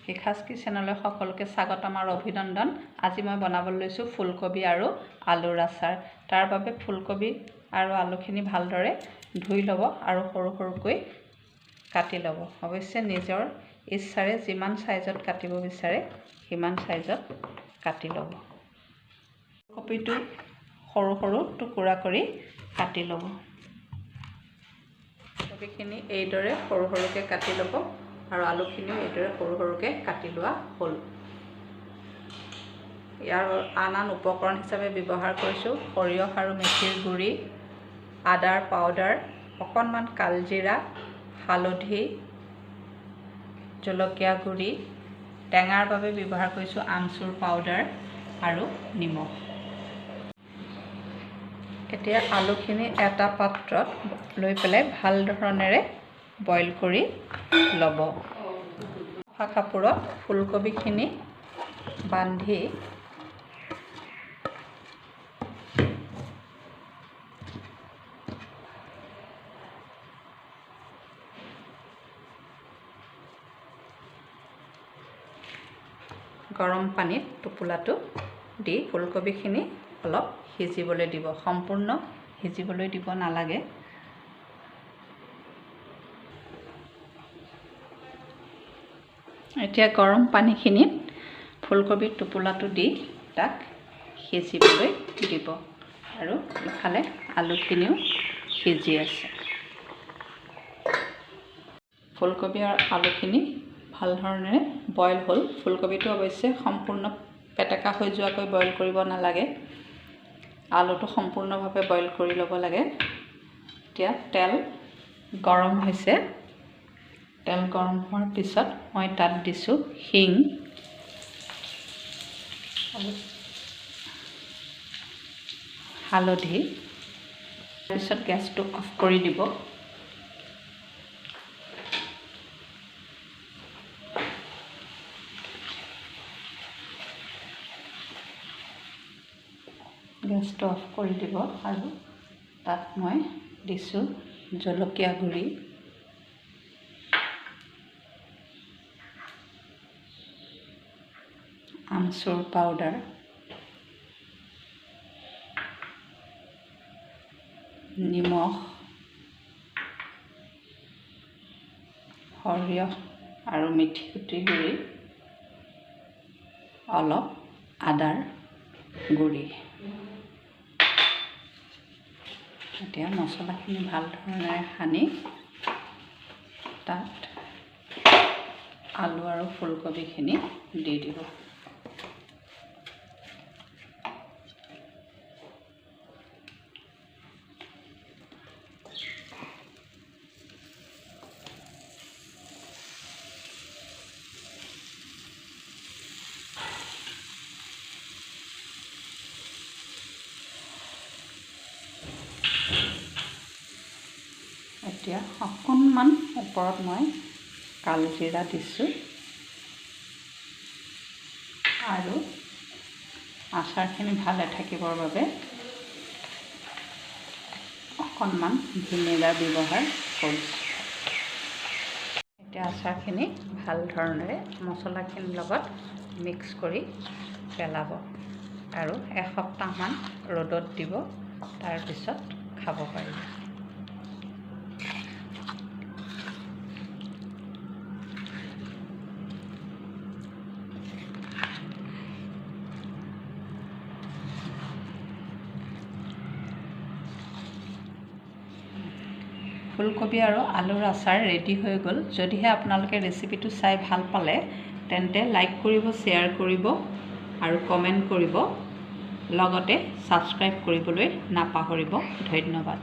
শিখাজ কিচেনলৈ সকলোকে স্বাগতম আৰু অভিনন্দন। আজি মই বনাবলৈ লৈছোঁ ফুলকবি আৰু আলুৰ আচাৰ। তাৰ বাবে ফুলকবি আৰু আলুখিনি ভালদৰে ধুই ল'ব আৰু সৰু সৰুকৈ কাটি ল'ব। অৱশ্যে নিজৰ ইচ্ছাৰে যিমান চাইজত কাটিব বিচাৰে সিমান চাইজত কাটি ল'ব। কবিটো সৰু সৰু টুকুৰা কৰি কাটি ল'ব। কবিখিনি এইদৰে সৰু সৰুকৈ কাটি ল'ব আৰু আলুখিনিও এইদৰে সৰু সৰুকৈ কাটি লোৱা হ'ল। ইয়াৰ আন আন উপকৰণ হিচাপে ব্যৱহাৰ কৰিছোঁ সৰিয়হ আৰু মেথিৰ গুড়ি, আদাৰ পাউডাৰ, অকণমান কালজিৰা, হালধি, জলকীয়া গুড়ি, টেঙাৰ বাবে ব্যৱহাৰ কৰিছোঁ আমচুৰ পাউডাৰ আৰু নিমখ। এতিয়া আলুখিনি এটা পাত্ৰত লৈ পেলাই ভাল ধৰণেৰে বইল কৰি ল'ব। চাফা কাপোৰত ফুলকবিখিনি বান্ধি গৰম পানীত টোপোলাটো দি ফুলকবিখিনি অলপ সিজিবলৈ দিব। সম্পূৰ্ণ সিজিবলৈ দিব নালাগে। এতিয়া গৰম পানীখিনিত ফুলকবিৰ টোপোলাটো দি তাক সিজিবলৈ দিব আৰু ইফালে আলুখিনিও সিজি আছে। ফুলকবি আৰু আলুখিনি ভাল ধৰণেৰে বইল হ'ল। ফুলকবিটো অৱশ্যে সম্পূৰ্ণ পেটেকা হৈ যোৱাকৈ বইল কৰিব নালাগে, আলুটো সম্পূৰ্ণভাৱে বইল কৰি ল'ব লাগে। এতিয়া তেল গৰম হৈছে। তেল গৰম হোৱাৰ পিছত মই তাত দিছোঁ হিং, হালধি। তাৰপিছত গেছটো অফ কৰি দিব। গেছটো অফ কৰি দিব আৰু তাত মই দিছোঁ জলকীয়া গুড়ি, আমচুৰ পাউডাৰ, নিমখ, সৰিয়হ আৰু মেথি গুটিৰ গুড়ি, অলপ আদাৰ গুড়ি। এতিয়া মছলাখিনি ভাল ধৰণেৰে সানি তাত আলু আৰু ফুলকবিখিনি দি দিব। এতিয়া অকণমান ওপৰত মই কালজিৰা দিছোঁ আৰু আচাৰখিনি ভালে থাকিবৰ বাবে অকণমান ভিনেগাৰ ব্যৱহাৰ কৰিছোঁ। এতিয়া আচাৰখিনি ভাল ধৰণেৰে মছলাখিনিৰ লগত মিক্স কৰি পেলাব আৰু এসপ্তাহমান ৰ'দত দিব, তাৰপিছত খাব পাৰিব। ফুলকবি আৰু আলুৰ আচাৰ ৰেডি হৈ গ'ল। যদিহে আপোনালোকে ৰেচিপিটো চাই ভাল পালে তেন্তে লাইক কৰিব, শ্বেয়াৰ কৰিব আৰু কমেণ্ট কৰিব, লগতে ছাবস্ক্ৰাইব কৰিবলৈ নাপাহৰিব। ধন্যবাদ।